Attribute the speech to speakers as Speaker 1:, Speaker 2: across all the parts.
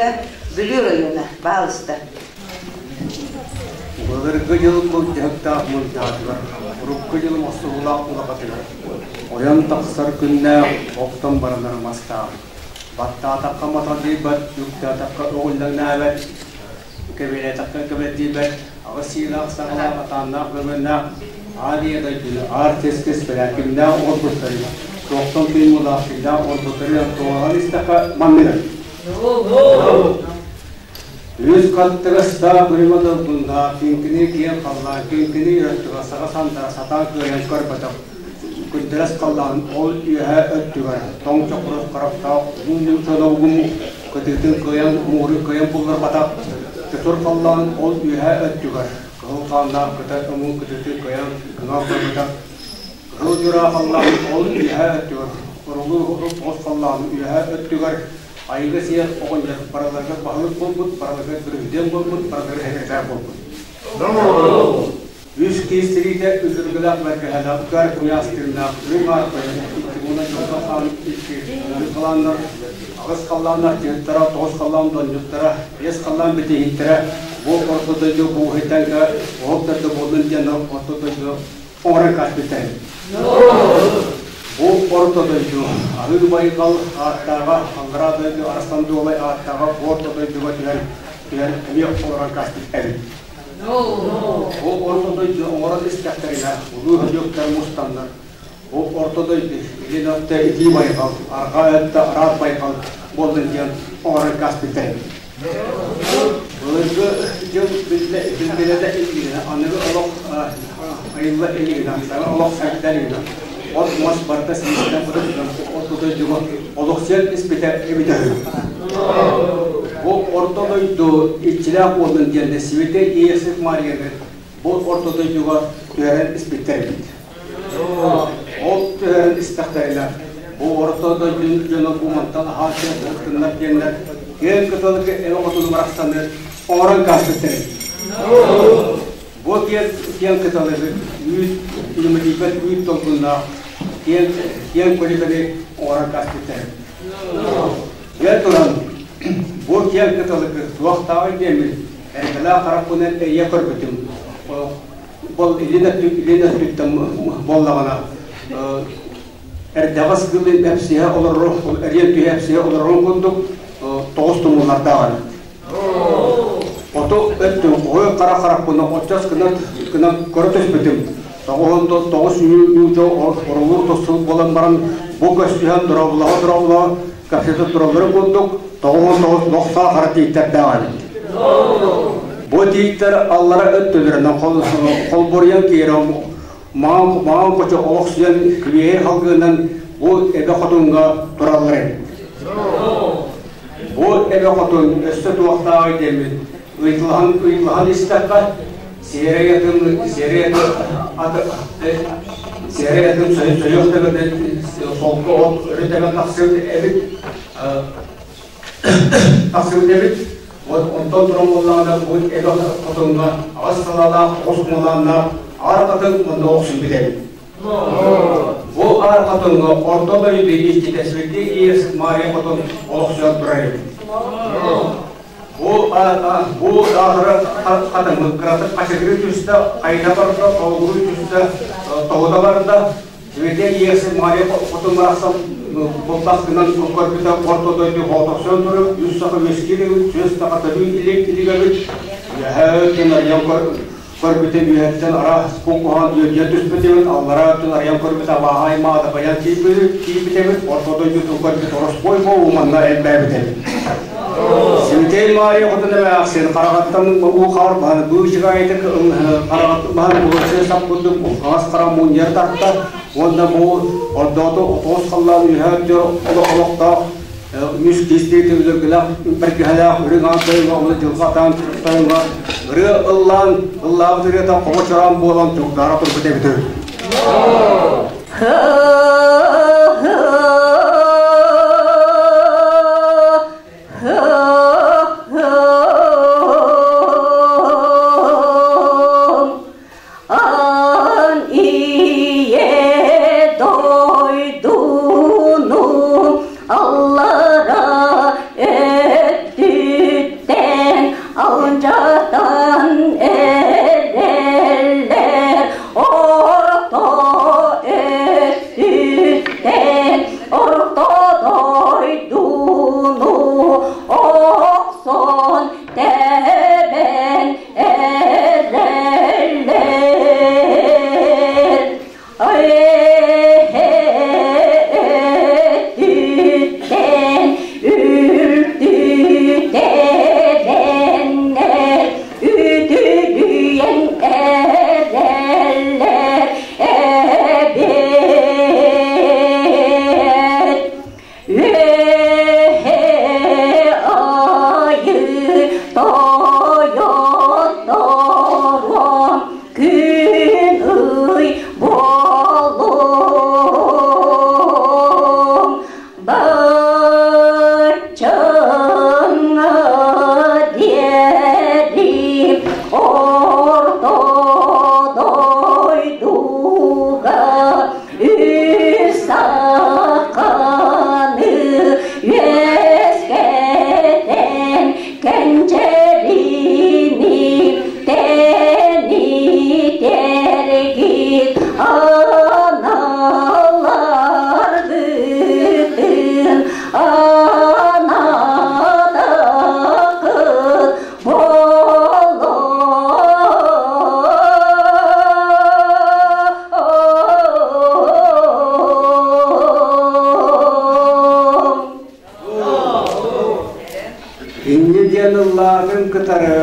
Speaker 1: баһылыга Бүлүү оройуона, баһаалыста.
Speaker 2: Былыргы дьыл былдьаһыктаах мунчаатыгар, урукку дьыл мохсуһуулаах улахатыгар, ойон тахсар күннээх охтон баранар мастаах, баттаатахха маталдьыйбат, үктээтэххэ өҕүллэҥнээбэт, кэбилээтэххэ кэбэлдьийбэт, аҕыс сиилээх саҕалаах атааннаах бөбөннөөх Аар Ийэ дойдуну аар кэскис бэрээкимнээх оҥорбуттарын, туохтан туймуулаах кимнээх оҥорбуттарын туоһулаан истэххэ манныгын. Үс хаттыгастаах үрүмэ долгуннаах, киҥкини киэҥ халлаан, киҥкини өртүгэр саха сандара сатаан кыайан көрбөтөх күндэлэс халлаан ол үөһэ өттүгэр тоҥ чокурус харахтаах уһун нууччалаугум кытыытын кыайан муҥуру кыайан булларбатах чочур халлаан ол үөһэ өттүгэр кыһыл хааннаах кытай омук кытыытын кыайан кыҥаан көрбөтөх кыһыл дьураа халлаан ол үөһэ өттүгэр орулуу тоҕус халлаан үөһэ өттүгэр Айыыга сиэх оҕонньор барыларыгар баһылык буолбут, барыларыгар бүрүһүдүөн буолбут, барыларыгар эһэкэтээр буолбут. Үс киис тириитэ үллүргэлээх бэргэһэлээх, көр куйаас тыыннаах, үрүҥ аар тойон, икки муна дьылҕа хаан икки үрүҥ халааннар, аҕыс халлааннар тыһыттара, тоҕус халлаан донньуттара, биэс халлаан битииһиттэрэ бу орто дойду бууһуйтанга оһох төрдө буоллун диэн орто дойду оҥорон каспиттэрин. Бу орто дойду Аһыы Байҕал ааттааҕа Аллараа дойду Арыстан Дуолай ааттааҕа бу орто дойдуга түһэн түһэн эмиэ олорон каспит эбит. Бу орто дойду оҥорон истэхтэринэ улуу һөдүөктэр мустаннар бу орто дойду илин өттө итии байҕал, арҕаа өттө араат байҕал буоллун диэн оҥорон каспиттэр эбит. Былыргы дьыл билгэлэтэ илигинэ, аныгы олох айылла илигинэ, саҥа олох сайда илигинэ, от-мас барыта силистэн бытыттан орто дойдуга олохсуйан испитэ эбитэ үһү. Бу орто дойду иччилээх буоллун диэн Святой Иосиф Марияны бу орто дойдуга түһэрэн испиттэр эбит. Ол түһэрэн истэхтэринэ, бу орто дойду дьоно бу мантан аһаан сыһыттыннар диэннэр киэҥ кыталык эбэ хотуну барахсаны оҥорон кааспыттар эбит. Бу киэҥ киэҥ кыталыгы үүт илимэтийбэт үүт долгуннаах киэҥ киэҥ көлүкэни оҥорон кааспыттар эбит. Дьэ туран, бу киэҥ кыталыгы туохтааҕый диэммин эргэлээх харахпынан эрийэ көрбүтүм. Бол илин өттү илин өттүттэн буоллаҕына эрдэҕэс кыылын эпсиһэ олорор эриэн түһэ эпсиһэ олорорун курдук тоҕус тумуллардаах эбит. Оту өттүн хоһуй хара харахпына оччос гына гына көрө түспүтүм. Тоҕуһун тоҕус ньууча орулуур тосул буолан баран бу көстүһэн дорообулаһа дорообулаһа кэпсэтэ туралларын курдук 99 лохсоо хара тииттэрдээх эбит. Бу тииттэр аллара өттүлэринэн холборуйан киирэн маҥан хочо олохсуйан күлүөһэй халгыынан бу эбэ хотуҥҥа тураллар эбит. Бу эбэ хотун өссө туохтааҕый диэммит ыйытылаһан ыйытылаһан истэххэ сиэрэй атын сиэрэй аты сиэрэй атын сойуох тэбэтэ солко от өрө тэбэн тахсыбыт эбит тахсыбыт эбит вот онтон туран буоллаҕына бу эбэ хотуҥҥа аҕыс салаалаах оҕус муолааннаах аар хатыҥ онно охсуйбут эбит Бу аар хотоҥҥо орто дойду иччитэ Святый Иес Мария хотун олохсуйан турар эбит. Бу бу даахыра хатыҥмыт кыратык хачыгырыы түстэ, хайда барда, толугуруу түстэ, тоҕута барда. Святый Иес Мария хотун барахсан бултас гынан көрбүтэ орто дойду хоотохсуйан турар, үс саха үөскиир эбит, сүөс саха төлүү илик илик эбит. Үөһээ өттүн арыйан көрбүтэ үөһэттэн араас куһаҕан үөдүйэн түспүт эбит, аллараа өттүн арыйан көрбүтэ абааһы аймаҕа дабайан киирбит эбит, орто дойдутун көрбүт ороспуой буолуу манна элбээбит эбит. Симитей Мария хотун эмээхсин хараҕаттан уу хаар баһан быычыгаайытык хараҕаттан баһан булуоччу сап курдук хаҥас хара мунньар тарта уонна бу ордооту отоҕус халлаан үөһээ өттүгэр олох олохтоох үс киистии төгүлүргүлээх бэргэһэлээх үрүҥ аан тойоҥҥо уонна дьылҕа атаан тойоҥҥо ырыа ыллаан ыллаабыт ырыата хобо чораан буолан чугдаара турбут эбит үһү.
Speaker 1: Аан ийэ дойдуну аллара өттүгэр. Алдьатан эрэллэр орто өттүттэн орто дойдуну охсон тэбэн эрэллэр. Өттүттэн үлтү тэбэннэр, үтүрүйэн эрэллэр эбит. Үөһэ айыы тойотторум күн ый буолуҥ баччаҥҥа диэри орто дойдуга үс саханы үөскэтэн кэнчэрини тэнитэргит аналаргытын анатакыт буолуҥ.
Speaker 2: Инньэ диэн ыллаатын кытары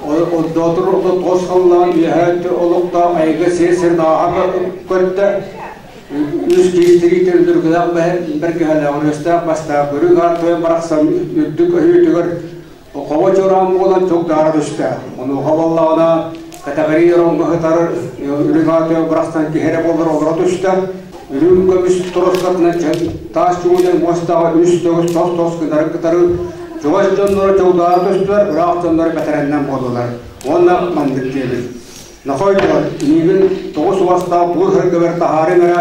Speaker 2: ордоотур ото тос халлаан үөһээ өттө олохтоох айга сир-сирин ааһа көрдө. Үс киһи үрдүргүлээх бэргэһэлээх, өрүстээх бастаах, үрүҥ аар тойон барахсан үрдүк өһүөтүгэр Оҕо чораан буолан чугдаара түстэ. Онуоха буоллаҕына категория роҥҥо сытар үрүҥ аатыгар бырахсан киһи эрэ буоллар олоро түстэ. Үрүҥ көмүс торуоскатынан таас чугунан муостаҕа үс төгүс тос-тос гынарын кытары чугас дьонноро чугдаара түстүлэр, ыраах дьонноро бэтэрэннэн буоллулар. Уонна маннык диэбит. Нохойдор, миигин тоҕус уостаах бу ыһыргыбар таһаарыҥ эрэ,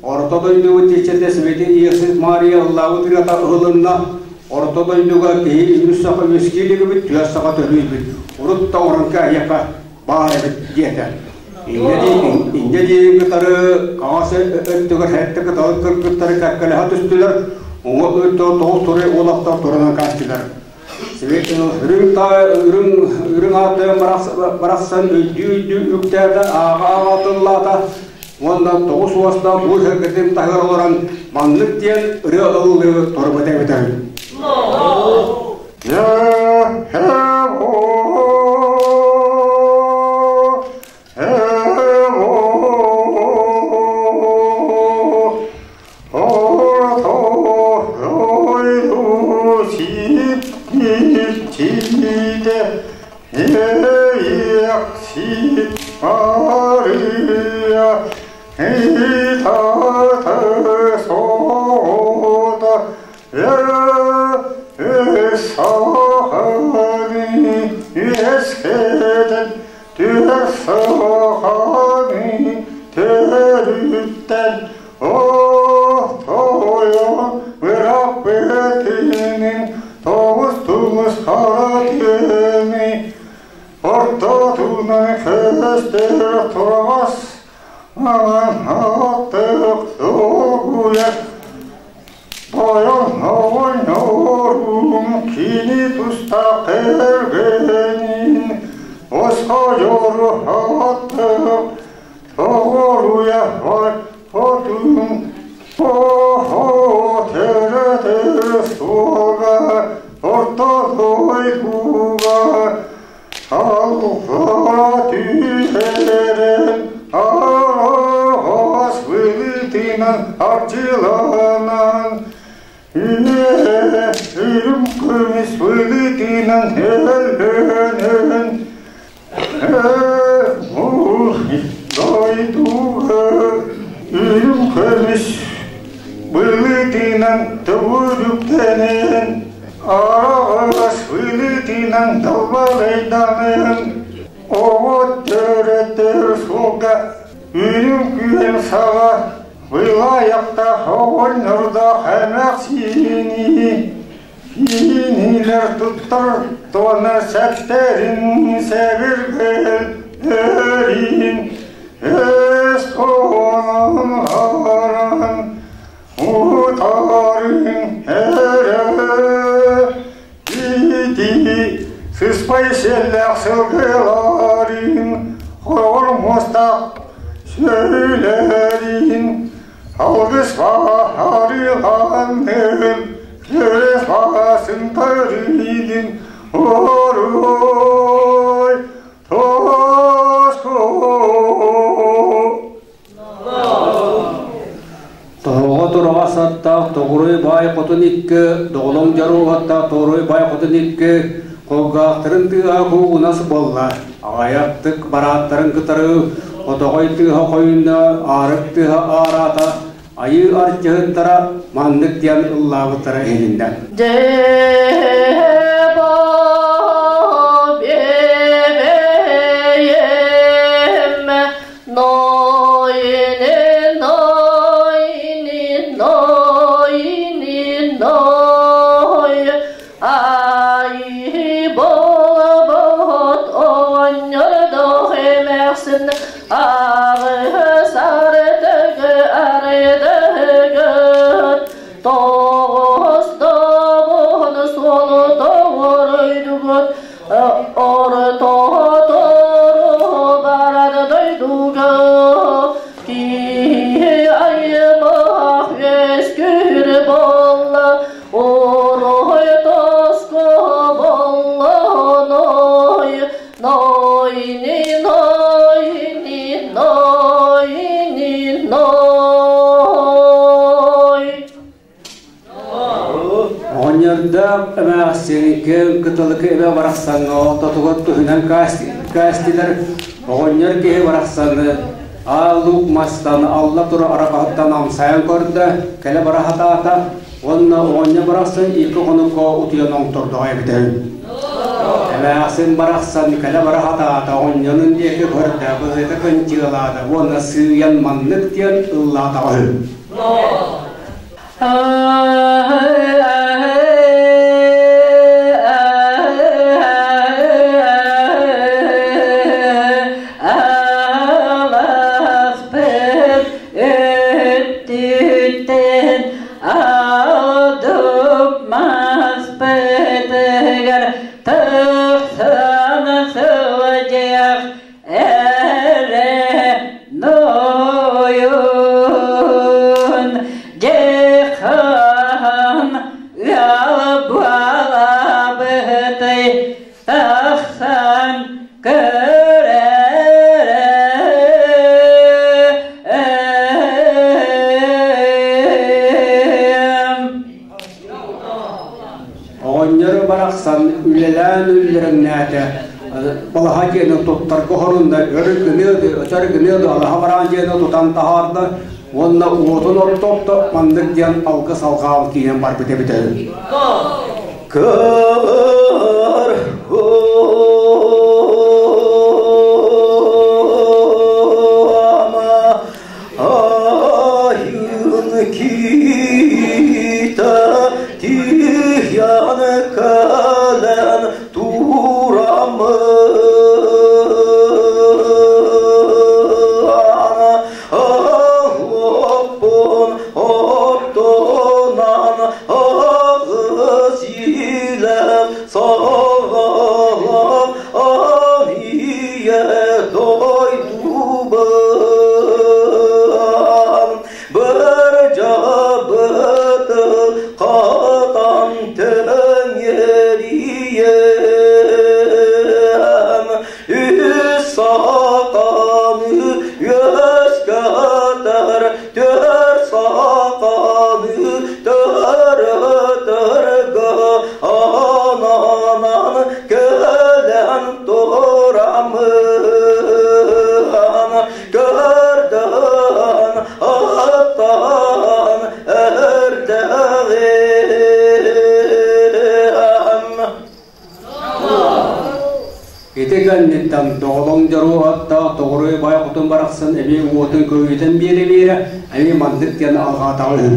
Speaker 2: Орто дойдубут иччитэ Сибити Иисус Мария ыллаабыт ырыата ыһылынна, Орто дойдуга киһи үс саха үөскүү илигибит, түөрт саха төрүүбүт, урут да оронка эйиэхэ баар эбит диэтэ. Инньэ диэн кытары хаҥас өттүгэр сэттэ кыталык кыргыттары кэккэлэһэ түстүлэр, уҥа өттүгэр тоҕус турай уолаттар туран каастылар. Үрүҥ үрүҥ үрүҥ аатыйан барахсан өйдүү-өйдүү үктээтэ, ааҕа-ааҕа тыллаата уонна тоҕус уостаах бу сэргэтин таһыгар олорон маннык диэн ырыа ыллыы турбута эбитэ үһү.
Speaker 3: Төрүттэн Оттойон быраппытынын тоҕус тумус харатыны ортотунан көстөр тураҕас маҥан аттык тугуйар тойон оҕонньорум кини тустаах кэргэнин босхо дьору аттык Тоҕоруйа хотун төрөтөр суола орто дойдуга алҕа түһэрэн араас былытынан арчыланан үрүҥ көмүс былытынан өлбөнөн Дойдуга үрүҥ көмүс былытынан төгүрүктэнэн, араҕас былытынан далбалайданан, оҕо төрөтөр суолга үрүҥ күөн саҕа былайахтаах оҕонньордоох эмээхсини. Кинилэр туттар туона сэптэрин сэбиргэллэрин өс хоһооннорун утарын эрэ ити сыспай сиэллээх сылгыларын хороҕор муостаах сүөлэрин алгыс баһарыганын кэрэ саасын тэрилин оруой тоску.
Speaker 2: Тоһоҕо тураҕас аттаах Тоҕуруй баай хотун икки, Доҕолоҥ дьоруо аттаах Тоҕуруй баай хотун икки, кулгаахтарын тыаһа куугунас буолла. Аҕыйахтык барааттарын кытары хотоҕой тыаһа хойунна, аарык тыаһа аараата, айыы арчыһыттара маннык диэн ыллаабыттара иһилиннэ. Оҕонньордоох эмээхсин кыталык эбэ барахсаҥҥа ортотугар туһунан каастилар оҕонньор киһи барахсаны аал луук мастан алла тура арабаһыттан амсайан көрдө, кэлэ бара сатаата уонна оҕонньор барахсан икки хонукка утуйан оҥтордоҕо эбитэ үһү. Эмээхсин барахсан кэлэ бара сатаата, оҕонньорун диэки көрдө, быһыыта кынчыалаата уонна сыыйан маннык диэн ыллаатаҕа үһү.
Speaker 1: Аласпыт өттүттэн алдып маспытыгар тахсан сылдьыах эрэ нойун дьэхан ыал буолабытай тахсан көрөрөм.
Speaker 2: Оҕонньор барахсан үлэлээн үллэрэҥнээтэ, балаһа дьиэни туттарга хорунна, өр гыныа да, өтөр гыныа да алаһа бараан дьиэни тутан таһаарда уонна уотун ортоотто маннык диэн алгыс алҕаабыт киирэн барбыт эбитэ үһү.
Speaker 3: Көр айын кита тиһян кэлэн турамын Аллоппун оттонан аҕыс илэм саҕалам ийэ дойдубун бір жабытыл қатан төңерийем үс сақаны өскөтөр төр сақаны төрөтөргө ананан кэлэн турамын көрдөн аттан эрдэҕим.
Speaker 2: Ити кэнниттэн доҕолоҥ дьоруо аттаах Тоҕуруй баай хотун барахсан эмиэ уотун көйүтэн биэрэ-биэрэ эмиэ маннык диэн алҕаатаҕа үһү.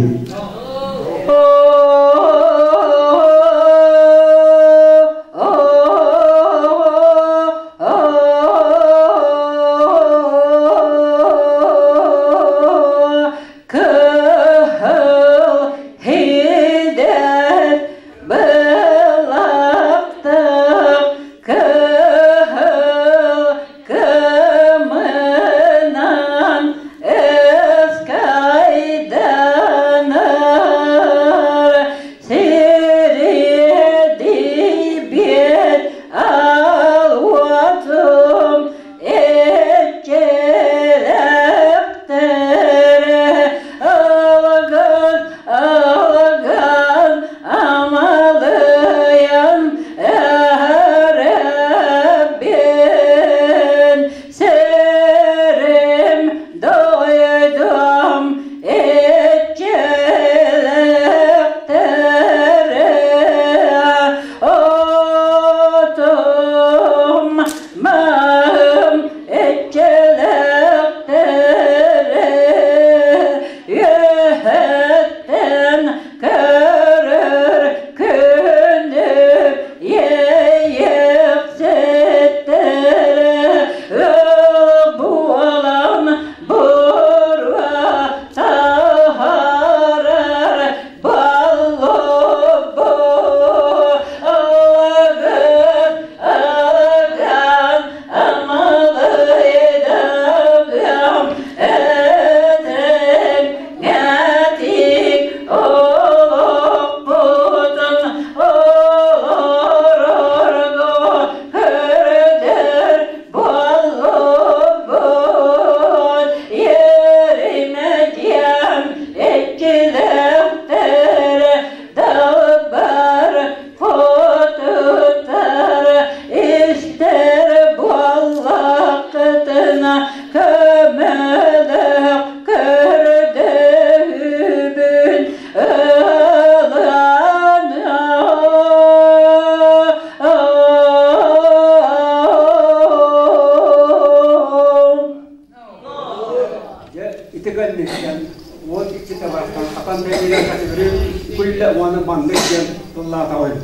Speaker 2: маны маннык диэн тыллаатаҕай.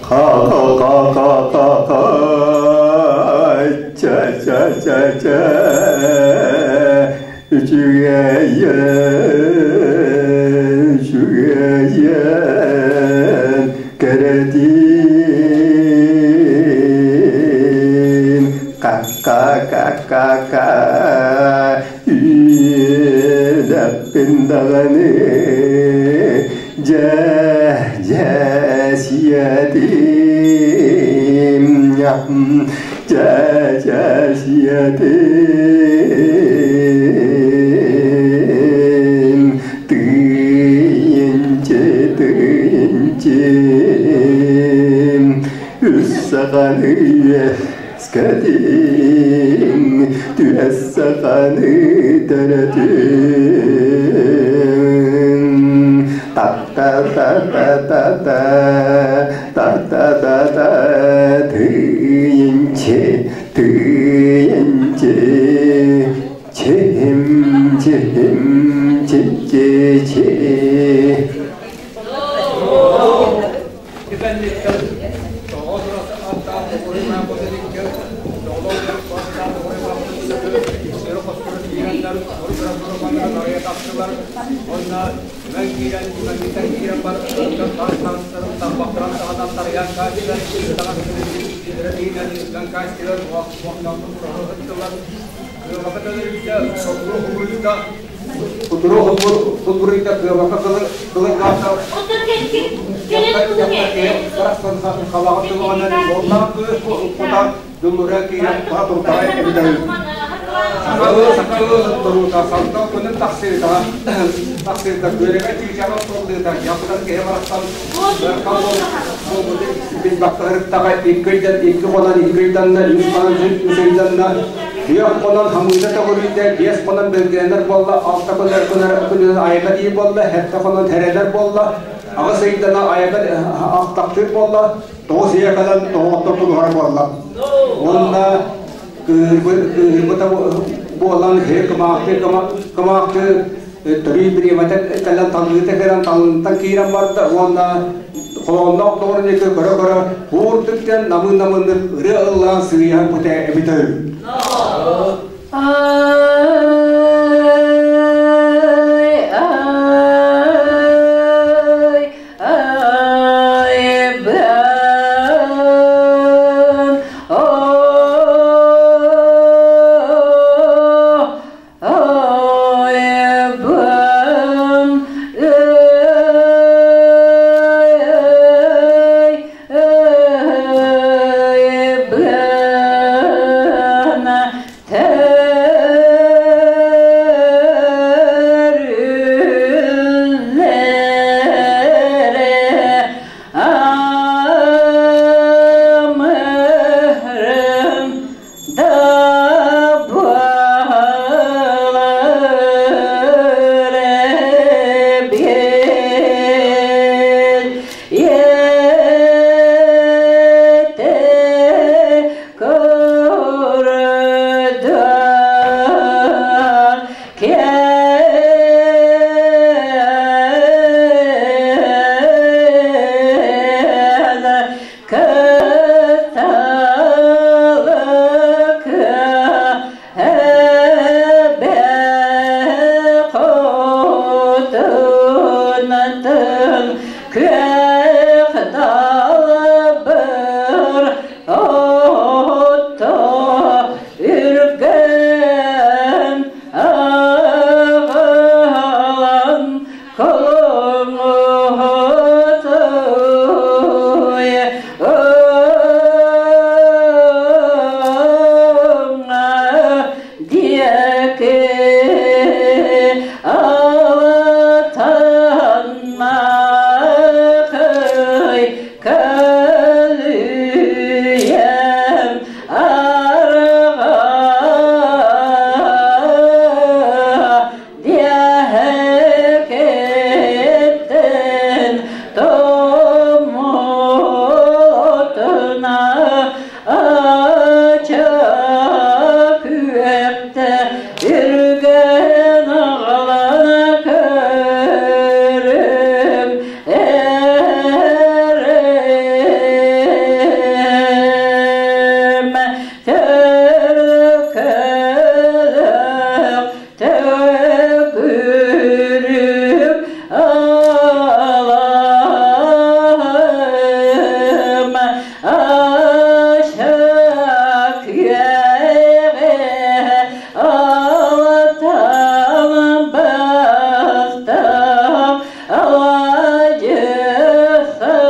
Speaker 3: Ха ха ха ха ха ха ча ча ча ча үчүгэйэн үчүгэйэн кэрэтин ка ка ка ка ка үөдэппин даҕаны дьэ дьэ сиэтим дьэ дьэ сиэтим тыйынчы тыйынчы үс саханы үөскэтим түөс саханы төрөтүм та та та та та та та та та та тыйынчы тыйынчы чим чим чи чи чи.
Speaker 2: Конан хамыыта тоҕуруйда, 5 конан бөлгөнөр болла, 6 конар конар күнүн айга дии болла, 7 конан терелер болла, аҕыс ыйдана айга ахтахтыр болла, 9 ыйакадан тоҕоттор тулуһар болла. Онна кыырбыта буолан хе кымаахты кымаахты төрүй бириэмэтэ кэлэн таллыыта кэлэн таллынтан киирэн барда уонна холоонноох доҕорун екі көрө-көрө хуурдуктен намын-намыннык ырыа ыллаан сыыйан путэ эбитэ.
Speaker 1: Ай, ай, ай, ben, oh, ay, ben, ay, ay, ben, terüllere amırım da bağlar bir yete korudan kel kıtalık hebe kutunatın kök bir otto ürgen ağlan kolunu diye altanmakay kölüyem arğa diye tomotuna açak üpte ürgen ağlana köy. Aşak yere Allah'tan bıktım Acısına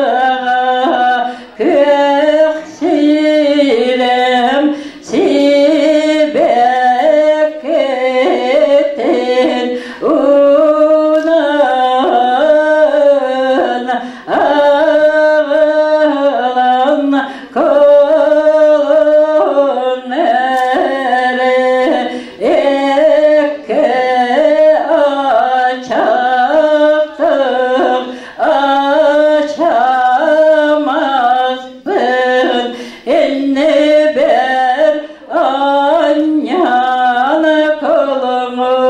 Speaker 1: kıksилem Сибэккитин унан аҕалан колон эрэ экке ачахтым ачамаспын иннибэр анньан кулуҥутуй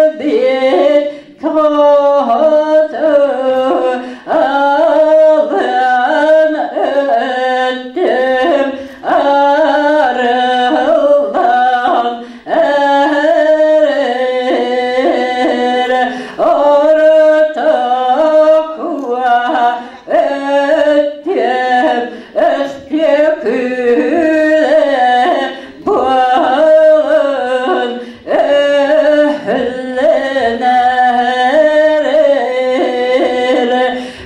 Speaker 1: Кэлбит хоту алын өттүм арыллан эрэр ортокуа өттүм өстүкүлэ буолун өһүллэнэр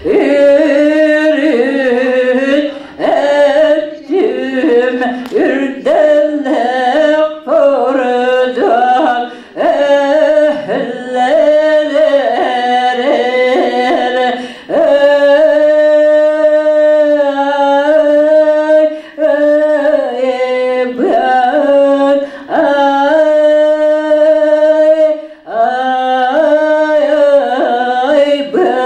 Speaker 1: үрүт өттүм үрдэллэх курдук өһүллэнэр эй бын ай ай ай бым.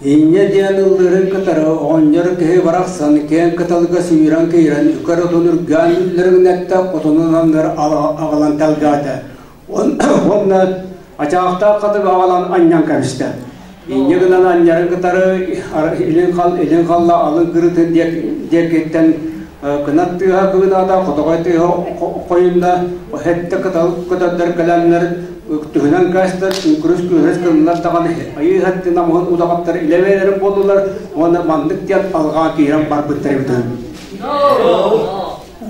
Speaker 2: Инньэ диэн ыллыырын кытары оҕонньор киһи барахсан киэҥ кыталыга сүүрэн киирэн үкэр отун үргээн үллэриҥнэттэ хотонун анныгар аҕалан тэлгээтэ. Уонна ачаахтаах хатыгы аҕалан анньан кэбистэ. Инньэ гынан анньарын кытары илин хал илин халла алын кырыытын диэкиттэн кынат тыаһа кыынаата, хотоҕой тыаһа хойунна, хэттэ кытал көтөрдөр кэлэннэр түһүнэн кээстэр, күрүс күһүрүс гыннар даҕаны айыы хэттин намыһын удаҕаттар илэбээлэрин буоллулар уонна маннык диэн алҕаан киирэн барбыттар эбит.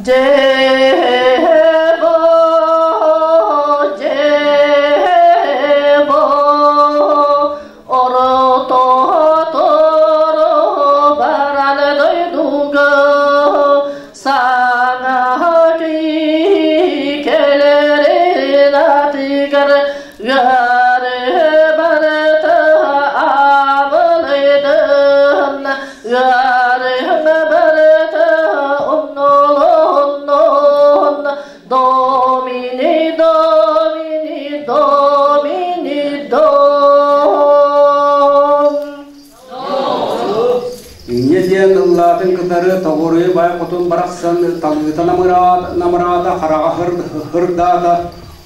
Speaker 1: Дьэбо, дьэбо, орототоро баран дойдуга саҥа кэлэрин атыгар ыары барыта абылыйдын ыарыһын барыта умнулуннун Domini, Domini, Domini, Dom.
Speaker 2: Инньэ диэн ыллаатын кытары тоҕуруйу бай хотун барахсан талыыта намыраата, хараҕа хырдаата,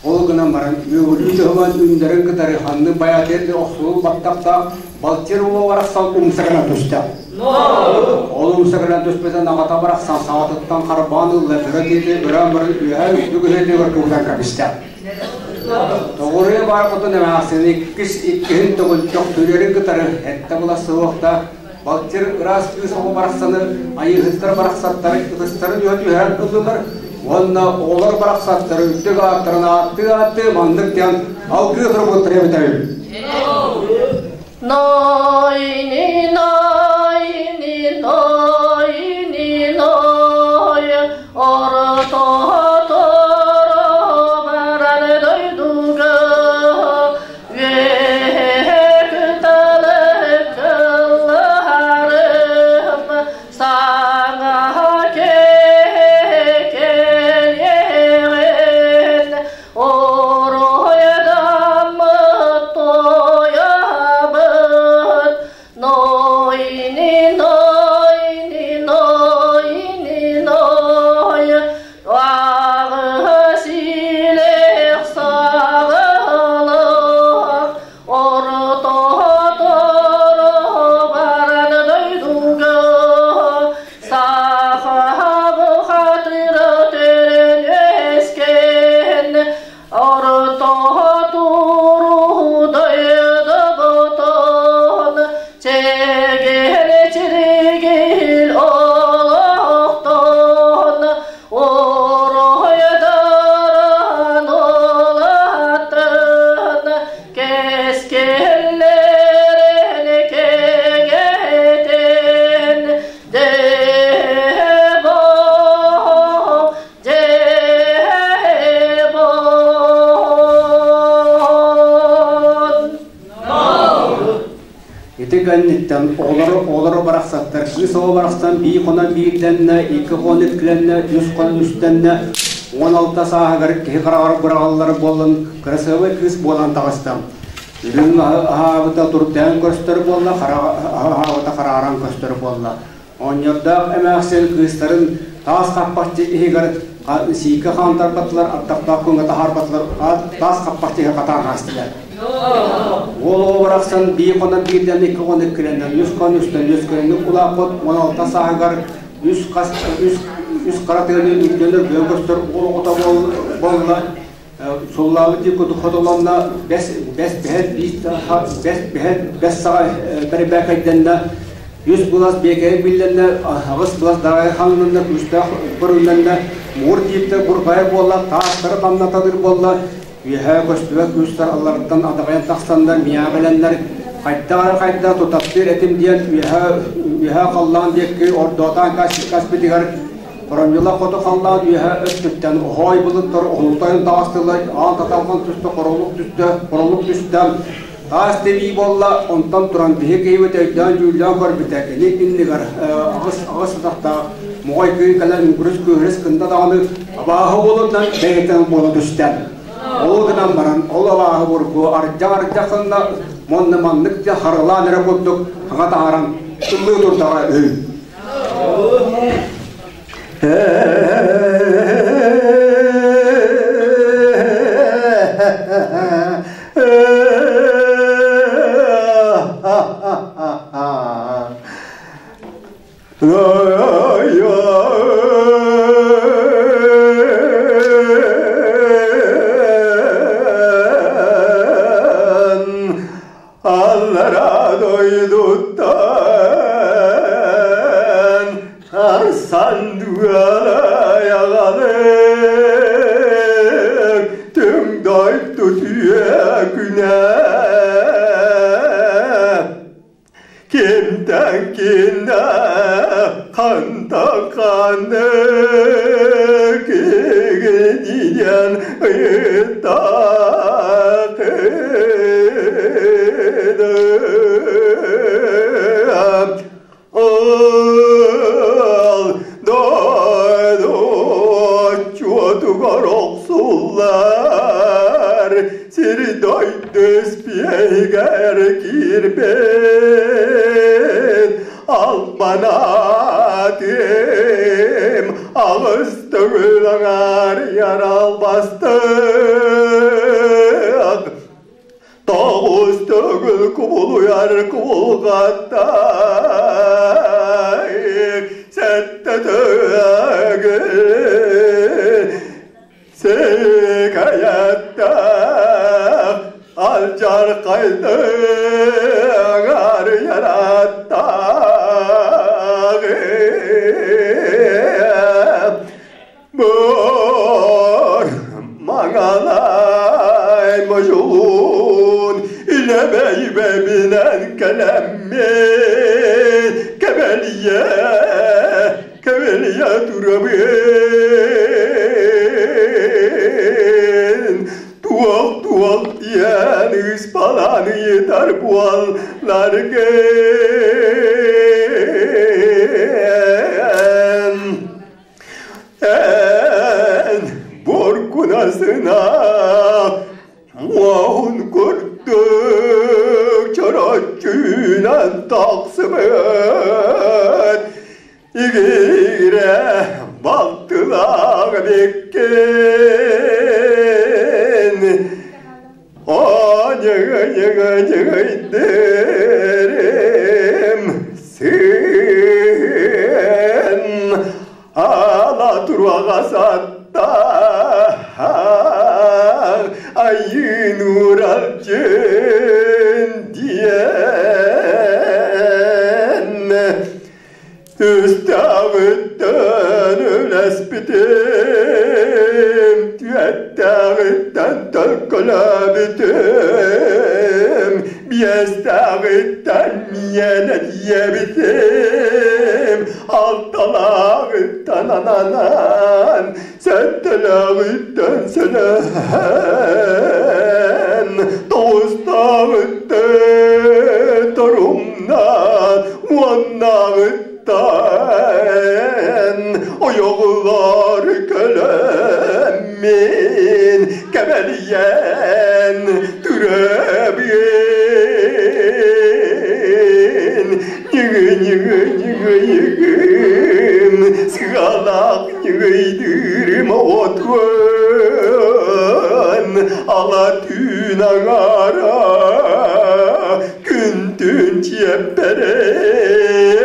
Speaker 2: ол гынан баран үөгүлүү туһунан үндэрин кытары ханны байатыыр охсулуу баттахтаах балчыр ула барахсан умса гына түстэ. Ол умса гына түспүтэ аҕата барахсан саҕатыттан харбаан ылла өрө тиити өрөөн баран үөһэ үрдүк үһүтүгэр кыбытан кэбистэ. Тоҕуруйу баар хотун эмээхсин иккис иккиһин төгүл төхтүрүөрүн кытары эттэ була суохта балчыр ыраас кыыс оҕо барахсаны айыыһыттар барахсаттары ытыстарын үһэ түһэрэн ыллылар уонна оҕолор барахсаттары үрдүк ааттарын ааттыы-ааттыы маннык диэн алгыы турбуттар эбитэбин.
Speaker 1: Нойни, нойни, нойни, ной, ортоторо баран дойдуга, үөһэ кыталык кыллаһарым, саҥа кэлиэҕин, оруйдаммыт тоойобут,
Speaker 2: Кэнниттэн оҕолоро оҕолоро барахсаттар кыыс оҕо барахсан биир хонон биирдэннэ, икки хонон иккилэннэ, үс хонон үстэннэ, 16 сааһыгар киһи хараҕар быраҕаллар буолан кырасыабай кыыс буолан таҕыста. Үрүҥ аһаабыта туртаан көстөр буолла, хара аһаабыта харааран көстөр буолла. Оҕонньордоох эмээхсин кыыстарын таас хаппахчы иһигэр сиикэ хаамтарбатылар, ардахтаах күҥҥэ таһаарбатылар, таас хаппахчы иһэ хатаан хаастылар. Уол оҕо барахсан биир хонон биирдэн, икки хонон иккилэнэн, үс хонон үстэн, үс күнүнүк улааппыт 16 сааһыгар үс хас үс үс хара тыаны үрдүнэн өргөйөн көстөр уол оҕото буолла. Суллаабыт дии курдук хотолонно, бэс бэс бэһэт биир бэс бэһэт бэс саҕа бэрбээкэйдэннэ, үс былас биэкэйэ биллэннэ, аҕыс былас дарайа хаҥнанна, күүстээх көрүллэннэ, муҥур тииптэ бурҕайа буолла, таастары хамнаталыыр буолла, үөһээ көстүбэт күүстэр алларыттан адаҕайан тахсаннар, миэхэ кэлэннэр, хайдах эрэ хайдах тутаттыыр этим диэн үөһээ үөһээ халлаан диэки ордоотоон каспитигэр Хоромньулар хоту халлаан үөһэ өттүттэн оһоой былыттар уһулутайын таҕыстылар, аан таталҕан түстэ, хоролук түстэ, хоролук түстэ. Таас тибии буолла, онтон туран биһи киһибит өйдөөн-дьүүллээн көрбүтэ, кини иннигэр аҕыс аҕыс атахтаах моҕой кыый кэлэн үҥкүрүс күүһүрүс гынна даҕаны абааһы уолунан бэйэтин буола түстэ. Ол гынан баран, ол абааһы бургу ардьах-ардьах гынна, уонна маннык дьэ харылаан эрэ курдук хаҥа таһааран ыллыы турдаҕа үһү.
Speaker 3: Аллара дойдуттан арсан дуалайаҕалык түҥ дойду түөкүнэ кимтэн кинэ хантан ханнык кигинийэн ыйытаахыным Ол дойду чуотугар охсуллар сири дойду испиэһигэр киирбит албанатым аҕыс төгүл аҥаарыйар албастык тоҕус төгүл кубулуйар кубулҕаттай сэттэ төгүл Сикайаттах алдьархайдык арыйараттах Бор маҥалай модьуун илэбэйбэбинэн кэлэммин кэбэлийэ кэбэлийэ турабын туох-туох диэн ыспалаан ыйытар буолларгын эн буркунасына муоһун курдук чороччуунан тахсыбыт игирэ балтылаах эбиккин Аньыгы-ньыгы-ньыгыйдырым сын ала туруаҕа сатта айыын уралдьын диэн Үстээҕиттэн үлэспитим, түөттээҕиттэн төлкөлөөбүтүм, биэстээҕиттэн миэнэ диэбитим, алталааҕыттан ананан, сэттэлээҕиттэн сэлэһэн, тоҕустааҕыттан торумнанан. Уонна уоннааҕыттан ойоҕулар көлөммин кэбэлийэн турабын. Ньыгы-ньыгы-ньыгы-ньыгым, сыгалаах ньыгыйдыырым отуон, ала түүн аҥаара күн-түүн чиэппэрэ,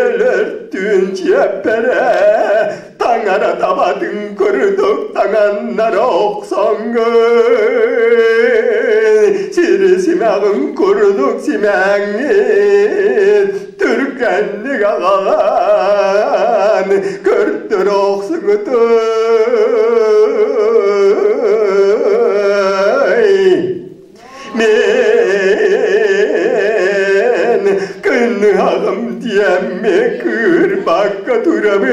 Speaker 3: өлөр-түүн чиэппэрэ, таҥара табатын курдук таҥаннара охсоҥҥун, сири симэҕин курдук симээҥҥин, түргэнник аҕалан көрдөрө охсугутуй. Мен кынныһаҕым диэммэ кыырбакка турабын.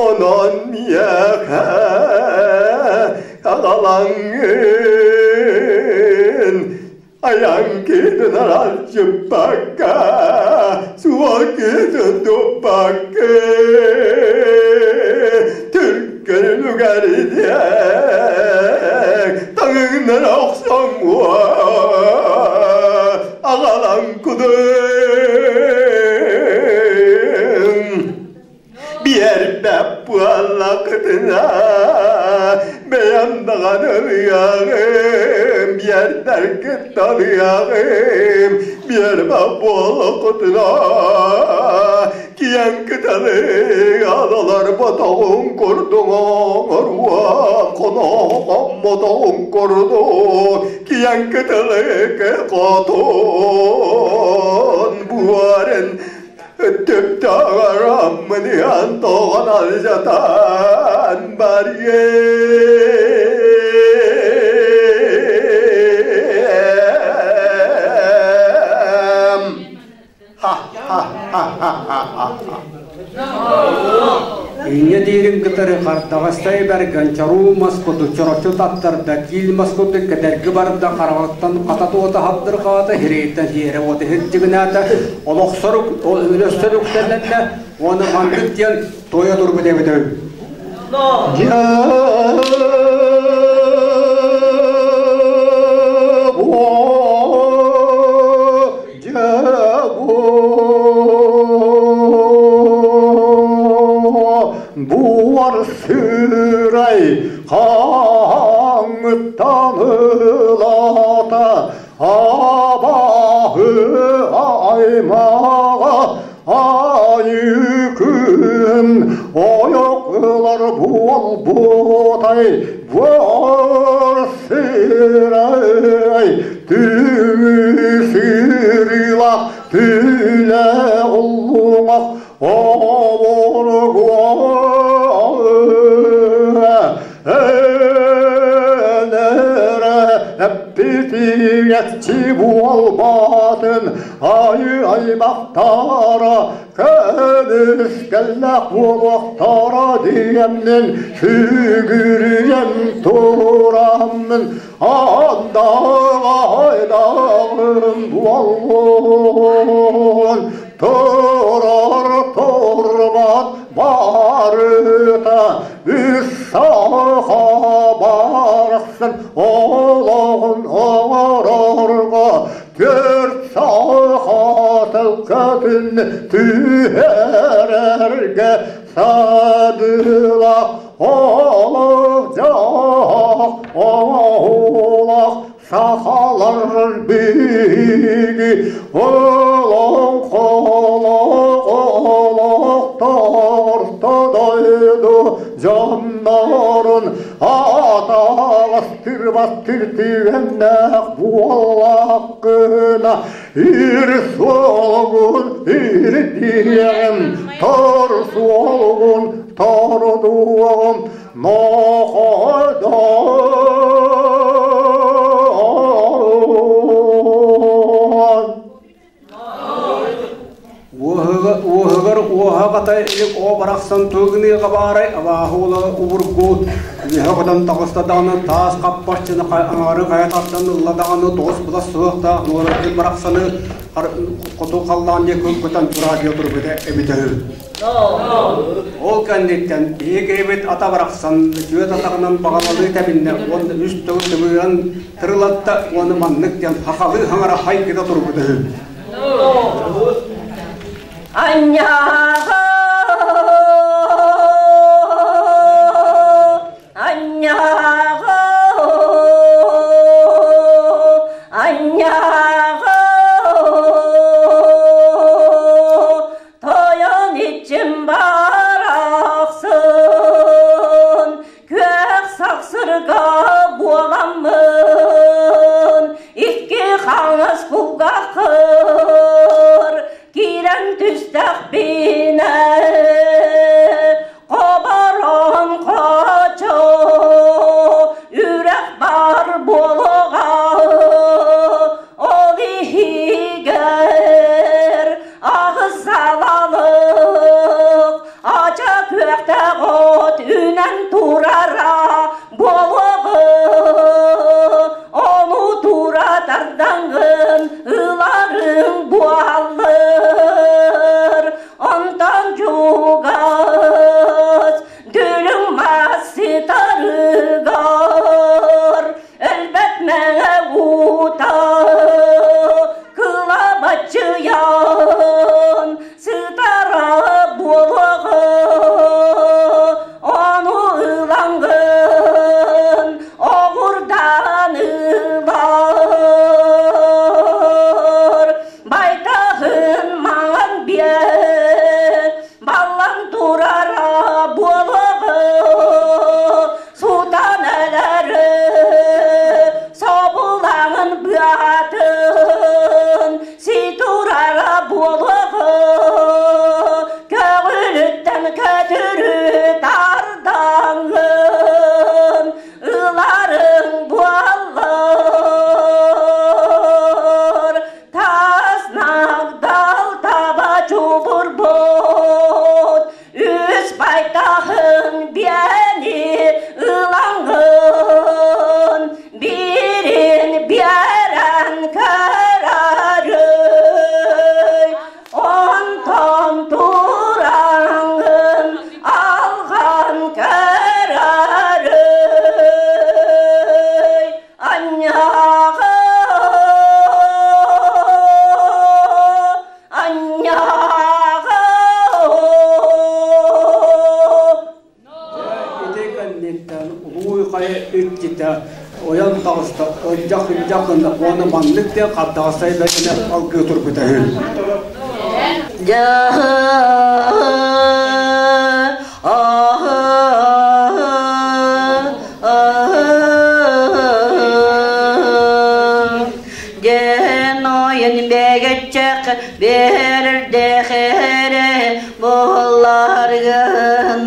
Speaker 3: Онон миэхэ аҕалаҥҥын айан киһитин аралдьыппакка, суол киһитин туппакка, түргэн үлүгэрдик таҥыҥнара охсоҥҥуо аҕалан кудуҥ. Биэрбэт буоллаххытына, бэйэм даҕаны ылыаҕым, биэрдэргит талыаҕым, биэрбэт буоллаххытына, киэҥ кыталык алалар ботоҕун курдук оҥоруом, хоноһом ботоҕун курдук киэҥ кыталык хотун буорун Түптөҕөрөммүнүөн тоҕон алдьатан барыам. Ха-ха-ха-ха-ха.
Speaker 2: Инньэ диирин кытары хардаҕастай бэргэн чоруу мас курдук чороччу таттарда, киил мас курдук кэтэрги барда, хараҕыттан хата туота хабдырҕаата, сирэйиттэн сиэрэ уота сирдьигинээтэ, олохсорук өлөссөр үктэннэннэ уонна маннык диэн туойа турбут эбит үһү.
Speaker 3: Буар сырай хаҥыттан ылата абаһы аймаҕа айыкын ойоқлар буолбутай буар сырай түҥү түлэ уллуҥах оборгуа эппитиҥэччи буолбатын айы аймахтара көмүскэллээх буолуохтара диэммин сүгүрүйэн тураммын Андағайдағым буоллун турар турбат барыта үс саха барахсан олоҕун оҥорорго төрт саха тылкатын түһэрэргэ садыла олох олох сахалар биһиги олоҥхолоох олохтор дойду дьоннорун атаҕастырбаттыр түгэннээх буоллаххына ир суолугун ирдиэҕим тор суолугун тордуоҕум Нохойдон
Speaker 2: Уоһугар Оҕонньор уоһа хата илик оо барахсан тугу баарай абааһы уола убургу үөһэ көтөн таҕыста даҕаны таас хаппахчыны аҥаары хайа тардан ылла даҕаны тоҕус былас суохтаах Нуоратын барахсаны хоту халлаан диэки көтөн тураадьыйа турбута эбитэ үһү. Ол кэнниттэн биһиги киһибит ата барахсан түөрт атаҕынан баҕалалыы тэбиннэ уонна үс төгүл тыбыыран тырылатта уонна маннык диэн хахалыы хаҥара хайгыта турбута үһү.
Speaker 1: Анньааҕа, анньааҕа, анньааҕа, тойон иччим барахсын, күөх сахсырга буоламмын, икки хаҥас кулгааххыр киирэн түстэхпинэ, хоборон хочо үрэх бар буолуоҕа, ол иһигэр аҕыс салалык ача күөхтээх от үүнэн турара буолуоҕу, ону тура тардаҥҥын ыларыҥ буоллар, онтон чугас дүлүҥ мас сытарыгар өлбөт мэҥэ уута кылабаччыйан сытара буолуоҕа, ону ылаҥҥын оҕурдан ылар байтаһын маҥан биэ баллан турара буолуоҕа, сутан өлөрү собулаҥын быатын си турара буолуоҕа, көҕүлүттэн көтүрү тардаҥҥын ыларыҥ буоллар, тас нагдал таба чубурбут үс байтаһын биэни ылаҥҥын биирин биэрэн көрөрүй, онтон тураҥҥын алҕан көрөрүй, анньааҕы, анньааҕы.
Speaker 2: Ити кэнниттэн Улуу Хайа иччитэ ойон таҕыста, ылдьах-ылдьах гынна уонна маннык диэн хардаҕастай бэргэнэ алгыы турбута үһү.
Speaker 1: Геноен бегеччек берердехере болларгын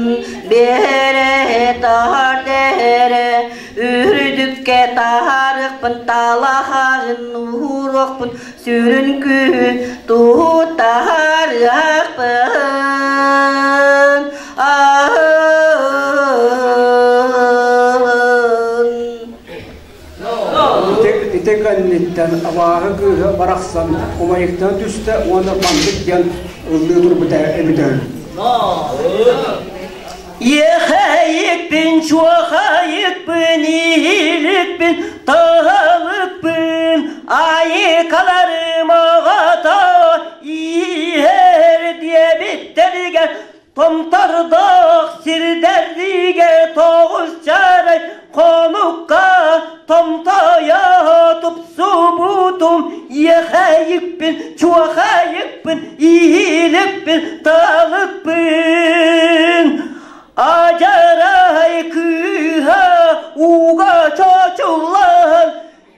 Speaker 1: бере тардере үрдүккэ таарыкпын талахагын уурукпун сүрүн күүһүн туттарыахпын аһын.
Speaker 2: Ити кэнниттэн абааһы кыыһа барахсан умайыктана түстэ уонна маннык диэн ыллыы турбута эбитэ үһү.
Speaker 1: Ехайыкпын, чуохайыкпын, иһиликпин, таһалыкпын, айыкаларым аҕата иһэр диэбиттэригэр томтордоох сирдэрдигэ тоҕус чарай хонукка томтойо тупсубутум ехайыкпын, чуохайыкпын, иһиликпин, талыкпын. Ажарай кыыһа ууга чочуллан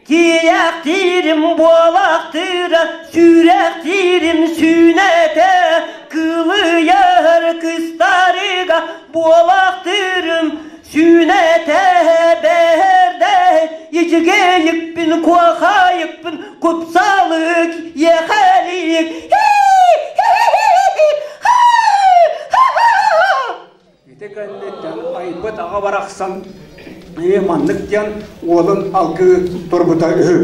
Speaker 1: тиийэхтиирим буолахтыыра сүрэхтиирим сүүнэтэ кылыйар кыстарыга буолахтыырым сүүнэтэ бэрдэ ичигэйикпин куохайыкпын купсалык ехэлик.
Speaker 2: барахсан маннык диэн уолун алгыы турбута үһү.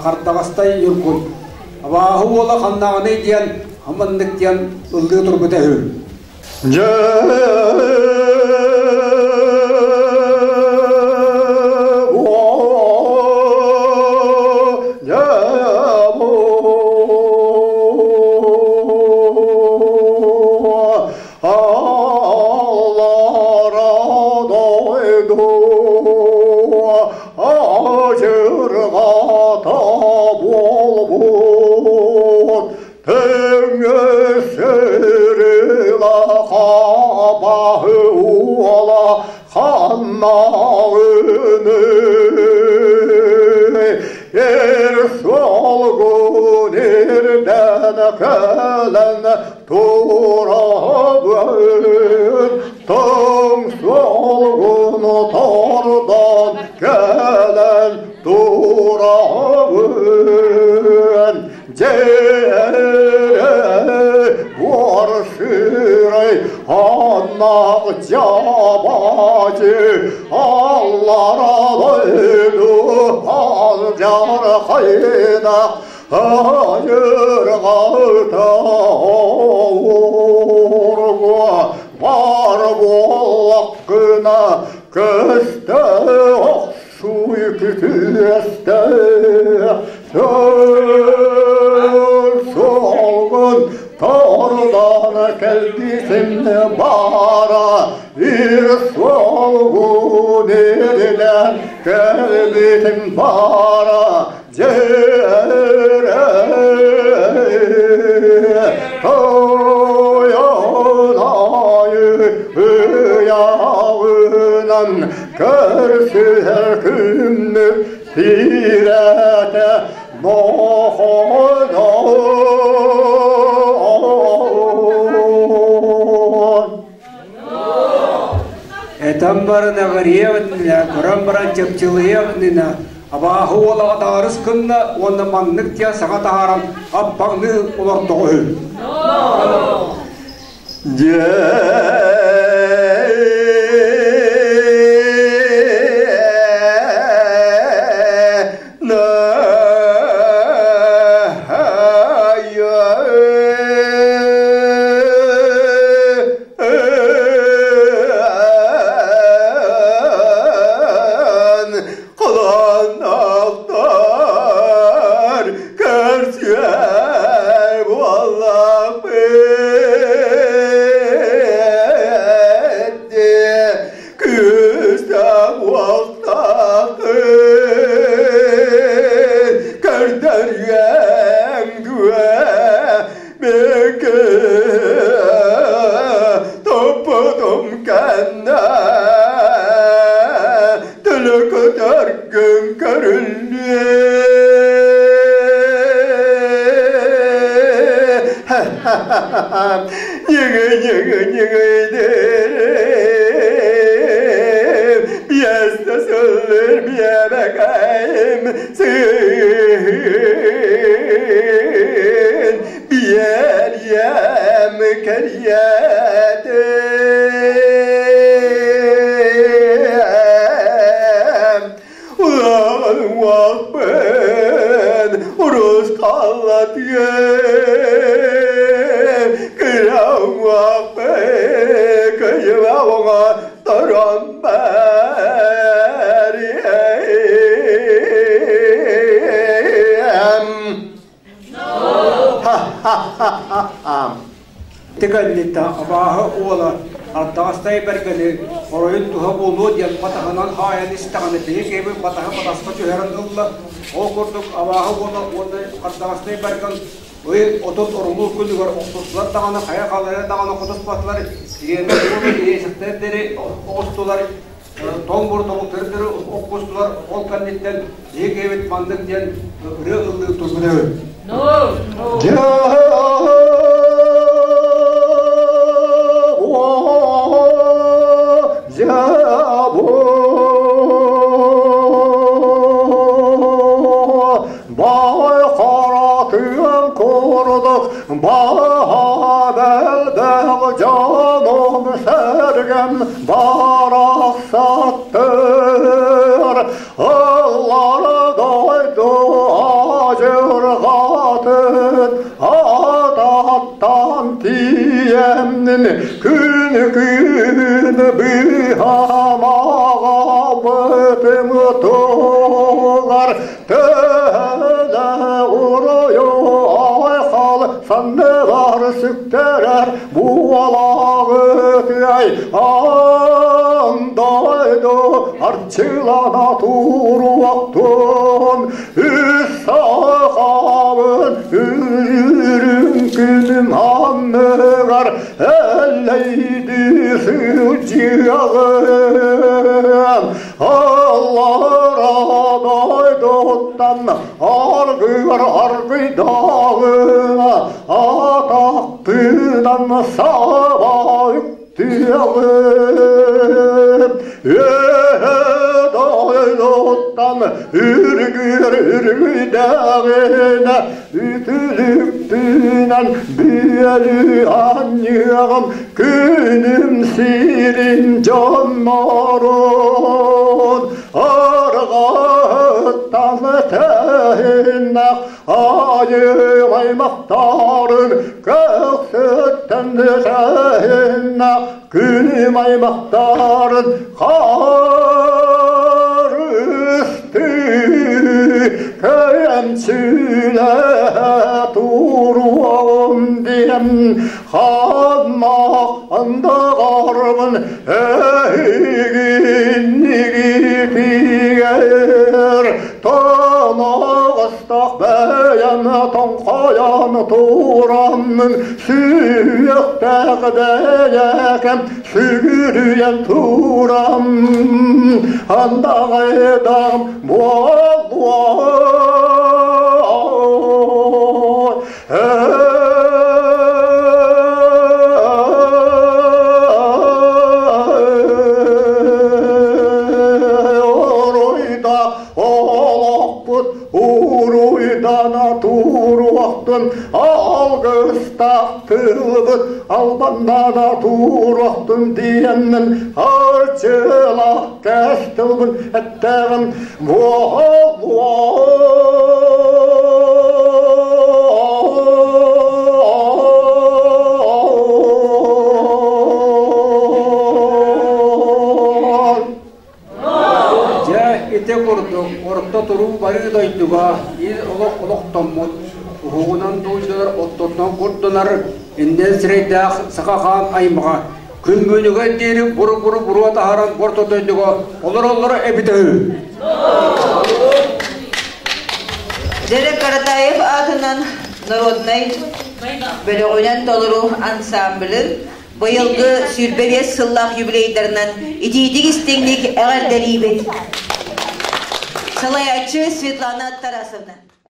Speaker 2: Хардаҕастай Юргун абааһы уола ханнаҕыный диэн хаманнык диэн ыллыы турбута үһү.
Speaker 3: Tordan gelen durabın. 加八节，阿拉拉对鲁阿加拉海达，阿耶拉达乌尔果，巴尔沃拉格纳格斯特奥苏伊克斯特，солгун Tordan keldisim bara bir solgun elinden keldisim bara cere Toyonayı yağınan körsüher kümmü tirete nohodan.
Speaker 2: Этан баран аҕарыйабытына, көрөн баран чыпчылыйабытына, абааһы уола адаарыс гынна уонна маннык диэн саҥа таһааран аппаҥныы олордоҕо үһү. Тыганнита абааһы уола ардағастай бэргэни оройун туһа буолуо диэн батаһынан хаайан истэҕинэ биһи киһибит батаһы батаска түһэрэн ылла. Ол курдук абааһы уола уонна ардағастай бэргэн ый отут орулуур күнүгэр охсустулар даҕаны хайа халайа даҕаны хотуспатылар ириэнэ уола иэсэхтэрдэри оҕустулар тоҥ бурдугу оккустулар. Ол кэнниттэн биһи киһибит маннык диэн ырыа ыллыы турбут эбит.
Speaker 3: Canım sergem baraqsattır Allar doydu acırgatın Adattan tiyenin күн күн быһамаға бытым туғар Төһөлө урою айхал саннылар сүктэрэр буолагы тыай андайду арчылана туруактун Үс сахабын үрүн күнүм анныгар эллейди сылдьыагым Аллар адайдуттан аргыгар аргыйдагына атактынан саба үктүягым Дойдуттан Үргүөр үргүйдэҕинэ Үтүлүкпүнэн бүөлүү анньыаҕым Күнүм сирин дьоннорун Арҕаһыттан тэһиннэх Айым аймахтарын Көхсүттэн тэһиннэх Күнүм аймахтарын Харыстыы Кэмчилэ туруом диэн Ханна андаҕарбын эһигиннигитигэр Тоноҕостох бэйэм тоҥхойон тураммын Сүһүөхтээх бэйэкэм сүгүрүйэн турам Андаҕайдам буолуо Уруйда олохпут уруйдана туруохтун алгыстаах тылбыт албаннана туруохтун диэннин арчылаах кэс тылбын эттэҕим буолуо.
Speaker 2: Дьэ, ити курдук орто туруу барыы дойдуга ил олох олохтоммут, уһугунан дууйдулар оттотунан курдунар иннин сирэйдээх саха хаан аймаҕа күн бүгүнүгэр диэри буру-буру буруо таһааран орто дойдуга олороллоро эбитэ үһү.
Speaker 4: Дерек Каратаев аатынан народнай бөлөҕүнэн толору ансамблын быйылгы 25 сыллаах юбилейдарынан итиитик истиҥник эҕэрдэлиибит. Салайааччы Светлана Тарасовна.